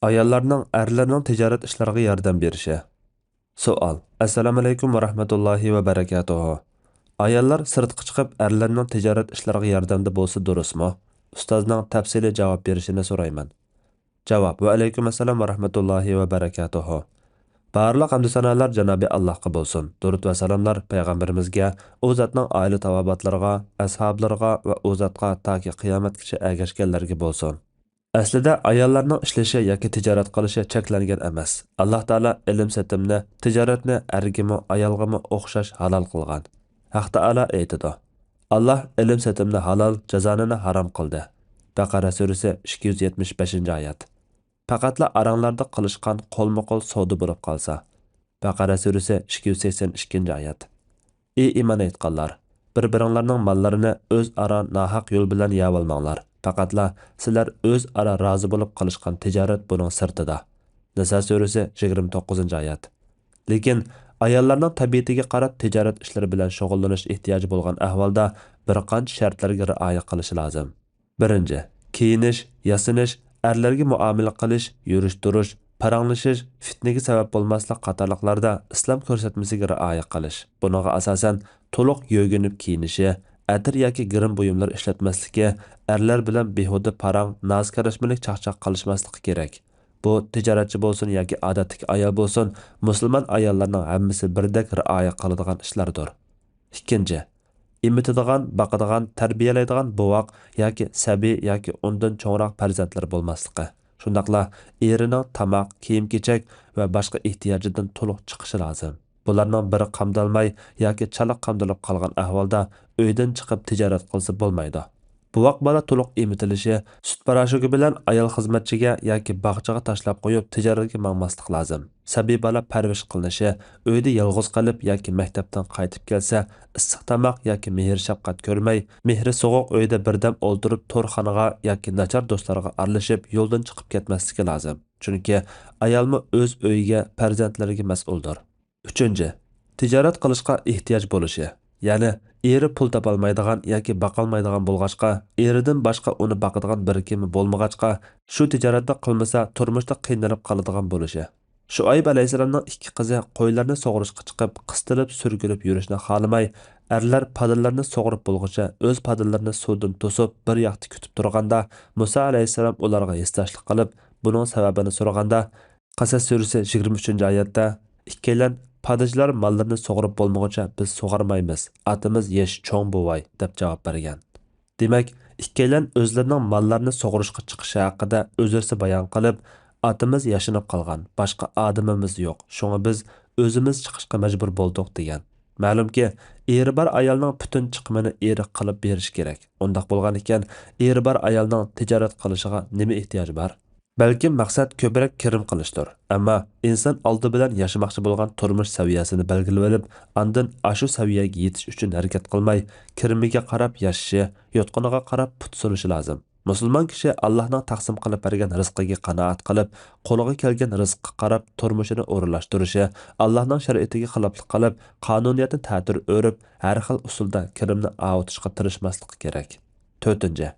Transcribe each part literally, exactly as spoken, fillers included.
ئاياللارنىڭ ئەرلىرىنىڭ تىجارەت ئىشلىرىغا ياردەم بېرىشى. سوئال. ئەسسالامۇئەلەيكۇم ۋە رەھمەتۇللاھى ۋە بەرەكاتۇھۇ. ئاياللار سىرتقا چىقىپ، ئەرلىرىنىڭ تىجارەت ئىشلىرىغا ياردەمدە بولسا دۇرۇسمۇ؟ ئۇستازنىڭ تەپسىلىي جاۋاب بېرىشىنى سورايمەن. جاۋاب. ۋەئەلەيكۇم ئەسسالام ۋە رەھمەتۇللاھى ۋە بەرەكاتۇھۇ. بارلىق ھەمدۇ سانالار جانابى ئاللاھقا بولسۇن. دۇرۇت ۋە سالاملار پەيغەمبىرىمىزگە، ئۇ زاتنىڭ ئائىلە تاۋابىئاتلىرىغا، ئەسھابلىرىغا ۋە ئۇ زاتقا تاكى قىيامەتكىچە ئەگەشكەنلەرگە بولسۇن. ئەسلىدە ئاياللارنىڭ ئىشلىشى ياكى تىجارەت قىلىشى چەكلەنگەن ئەمەس. ئاللاھ تائالا ئىلىم-سېتىمنى، تىجارەتنى ئەرگىمۇ، ئايالغىمۇ ئوخشاش ھالال قىلغان. ھەق تائالا ئېيتىدۇ، ئاللاھ ئىلىم-سېتىمنى ھالال، جازانىنى ھارام قىلدى. بەقەرە سۈرىسى، ئىككى يۈز يەتمىش بەشىنچى ئايەت. پەقەتلا ئاراڭلاردا قىلىشقان قولمۇ-قول سودا بولۇپ قالسا. بەقەرە سۈرىسى، ئىككى يۈز سەكسەن ئىككىنچى ئايەت. ئى ئىمان ئېيتقانلار! بىر-بىرىڭلارنىڭ ماللىرىنى ئۆزئارا ناھەق يول بىلەن يەۋالماڭلار. پەقەتلا سىلەر ئۆزئارا رازى بولۇپ قىلىشقان تىجارەت بۇنىڭ سىرتىدا. نىسا سۈرىسى، يىگىرمە توققۇزىنچى ئايەت. لېكىن ئاياللارنىڭ تەبىئىتىگە قاراپ تىجارەت ئىشلىرى بىلەن شۇغۇللىنىش ئېھتىياجى بولغان ئەھۋالدا بىر قانچە شەرتلەرگە رىئايە قىلىشى لازىم. بىرىنچى، كىيىنىش، ياسىنىش، ئەرلەرگە مۇئامىلە قىلىش، يۈرۈش-تۇرۇش، پاراڭلىشىش، پىتنىگە سەۋەب بولماسلىق قاتارلىقلاردا ئىسلام كۆرسەتمىسىگە رىئايە قىلىش. بۇنىڭغا ئاساسەن، تولۇق يۆگىنىپ كىيىنىشى، ئەتىر ياكى گىرىم بۇيۇملىرى ئىشلەتمەسلىكى، ئەرلەر بىلەن بىھۇدە پاراڭ، نازكەرەشمىلىك چاقچاق قىلىشماسلىقى كېرەك. بۇ تىجارەتچى بولسۇن ياكى ئادەتتىكى ئايال بولسۇن، مۇسۇلمان ئاياللارنىڭ ھەممىسى بىردەك رىئايە قىلىدىغان ئىشلاردۇر. ئىككىنچى، ئېمىتىدىغان، باقىدىغان، تەربىيەلەيدىغان بوۋاق ياكى سەبىي ياكى ئۇندىن چوڭراق پەرزەنتلىرى بولماسلىقى، شۇنداقلا ئېرىنىڭ تاماق، كىيىم-كېچەك ۋە باشقا ئېھتىياجىدىن تولۇق چىقىشى لازىم. بۇلارنىڭ بىرى قامدالماي ياكى چالا قامدىلىپ قالغان ئەھۋالدا ئۆيدىن چىقىپ تىجارەت قىلسا بولمايدۇ. بوۋاق بالا تولۇق ئېمىتىلىشى، سۈت پاراشوكى بىلەن ئايال خىزمەتچىگە ياكى باغچىغا تاشلاپ قويۇپ تىجارەتكە ماڭماسلىق لازىم. سەبىي بالا پەرۋىش قىلىنىشى، ئۆيدە يالغۇز قېلىپ ياكى مەكتەپتىن قايتىپ كەلسە، ئىسسىق تاماق ياكى مېھىر-شەپقەت كۆرمەي، مېھرى سوغۇق ئۆيدە بىردەم ئولتۇرۇپ تورخانىغا ياكى ناچار دوستلارغا ئارىلىشىپ يولدىن چىقىپ كەتمەسلىكى لازىم. چۈنكى ئايالمۇ ئۆز ئۆيىگە، پەرزەنتلىرىگە مەسئۇلدۇر. ئۈچىنچى، تىجارەت قىلىشقا ئېھتىياج بولۇشى. يەنى ئېرى پۇل تاپالمايدىغان ياكى باقالمايدىغان بولغاچقا، ئېرىدىن باشقا ئۇنى باقىدىغان بىر كىمى بولمىغاچقا، شۇ تىجارەتنى قىلمىسا تۇرمۇشتا قىينىلىپ قالىدىغان بولۇشى. شۇئەيب ئەلەيھىسسالامنىڭ ئىككى قىزى قويلارنى سۇغۇرۇشقا چىقىپ، قىستىلىپ، سۈرگۈلۈپ يۈرۈشنى خالىماي، ئەرلەر پادىلىرىنى سۇغۇرۇپ بولغۇچە ئۆز پادىلىرىنى سۇدىن توسۇپ، بىر ياقتا كۈتۈپ تۇرغاندا، مۇسا ئەلەيھىسسالام ئۇلارغا ھېسداشلىق قىلىپ، بۇنىڭ سەۋەبىنى سورىغاندا، قەسەس سۈرىسى يىگىرمە ئۈچىنچى ئايەتتە، ئىككىيلەن پادىچىلار ماللىرىنى سۇغۇرۇپ بولمىغۇچە بىز سۇغارمايمىز، ئاتىمىز يېشى چوڭ بوۋاي، دەپ جاۋاب بەرگەن. دېمەك، ئىككىيلەن ئۆزلىرىنىڭ ماللارنى سۇغۇرۇشقا چىقىشى ھەققىدە ئۆزرىسى بايان قىلىپ، ئاتىمىز ياشىنىپ قالغان، باشقا ئادىمىمىز يوق، شۇڭا بىز ئۆزىمىز چىقىشقا مەجبۇر بولدۇق، دېگەن. مەلۇمكى، ئېرى بار ئايالنىڭ پۈتۈن چىقىمىنى ئېرى قىلىپ بېرىشى كېرەك. ئۇنداق بولغانىكەن، ئېرى بار ئايالنىڭ تىجارەت قىلىشىغا نېمە ئېھتىياجى بار؟ بەلكىم مەقسەت كۆپرەك كىرىم قىلىشتۇر. ئەمما ئىنسان ئالدى بىلەن ياشىماقچى بولغان تۇرمۇش سەۋىيەسىنى بەلگىلىۋېلىپ، ئاندىن ئاشۇ سەۋىيەگە يېتىش ئۈچۈن ھەرىكەت قىلماي، كىرىمىگە قاراپ ياشىشى، يوتقىنىغا قاراپ پۇت سۇنۇشى لازىم. مۇسۇلمان كىشى ئاللاھنىڭ تەقسىم قىلىپ بەرگەن رىزقىگە قانائەت قىلىپ، قولىغا كەلگەن رىزىققا قاراپ تۇرمۇشىنى ئورۇنلاشتۇرۇشى، ئاللاھنىڭ شەرىئىتىگە خىلاپلىق قىلىپ، قانۇنىيەتنى تەتۈر ئۆرۈپ، ھەر خىل ئۇسۇلدا كىرىمنى ئاۋۇتۇشقا تىرىشماسلىقى كېرەك. تۆتىنچى،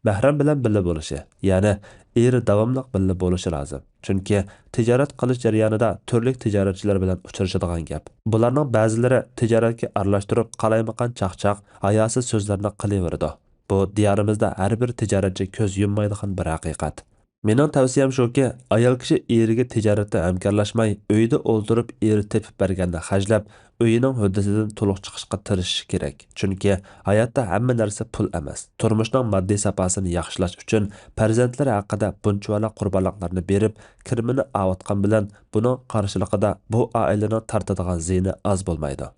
مەھرەم بىلەن بىللە بولۇشى، يەنى ئېرى داۋاملىق بىللە بولۇشى لازىم. چۈنكى تىجارەت قىلىش جەريانىدا تۈرلۈك تىجارەتچىلەر بىلەن ئۇچرىشىدىغان گەپ. بۇلارنىڭ بەزىلىرى تىجارەتكە ئارىلاشتۇرۇپ قالايمىقان چاقچاق، ھاياسىز سۆزلەرنى قىلىۋېرىدۇ. بۇ دىيارىمىزدا ھەر بىر تىجارەتچى كۆز يۇممايدىغان بىر ھەقىقەت. مېنىڭ تەۋسىيەم شۇكى، ئايال كىشى ئېرىگە تىجارەتتە ھەمكارلاشماي، ئۆيدە ئولتۇرۇپ ئېرى تېپىپ بەرگەننى خەجلەپ، ئۆيىنىڭ ھۆددىسىدىن تولۇق چىقىشقا تىرىشىشى كېرەك. چۈنكى ھاياتتا ھەممە نەرسە پۇل ئەمەس. تۇرمۇشنىڭ ماددىي ساپاسىنى ياخشىلاش ئۈچۈن پەرزەنتلىرى ھەققىدە بۇنچىۋالا قۇربانلىقلارنى بېرىپ، كىرىمىنى ئاۋۇتقان بىلەن بۇنىڭ قارشىلىقىدا بۇ ئائىلىنىڭ تارتىدىغان زىيىنى ئاز بولمايدۇ.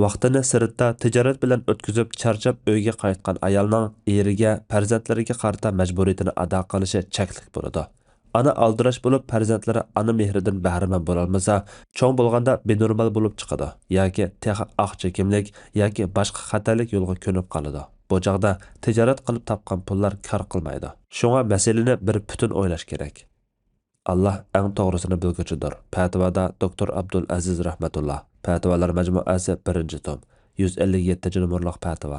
ۋاقتىنى سىرتتا تىجارەت بىلەن ئۆتكۈزۈپ، چارچاپ ئۆيگە قايتقان ئايالنىڭ ئېرىگە، پەرزەنتلىرىگە قارىتا مەجبۇرىيىتىنى ئادا قىلىشى چەكلىك بولىدۇ. ئانا ئالدىراش بولۇپ، پەرزەنتلىرى ئانا مېھرىدىن بەھرىمەن بولالمىسا، چوڭ بولغاندا بىنورمال بولۇپ چىقىدۇ ياكى تېخى ئاق چېكىملىك ياكى باشقا خەتەرلىك يولغا كۆنۈپ قالىدۇ. بۇ چاغدا تىجارەت قىلىپ تاپقان پۇللار كار قىلمايدۇ. شۇڭا مەسىلىنى بىر پۈتۈن ئويلاش كېرەك. ئاللا ئەڭ توغرىسىنى بىلگۈچىدۇر. پەتىۋادا دوكتور ئابدۇل ئەزىز رەھمەتۇللا. پەتىۋالار مەجمۇئەسى، بىرىنچى توم، يۈز ئەللىك يەتتىنچى نومۇرلۇق پەتىۋا.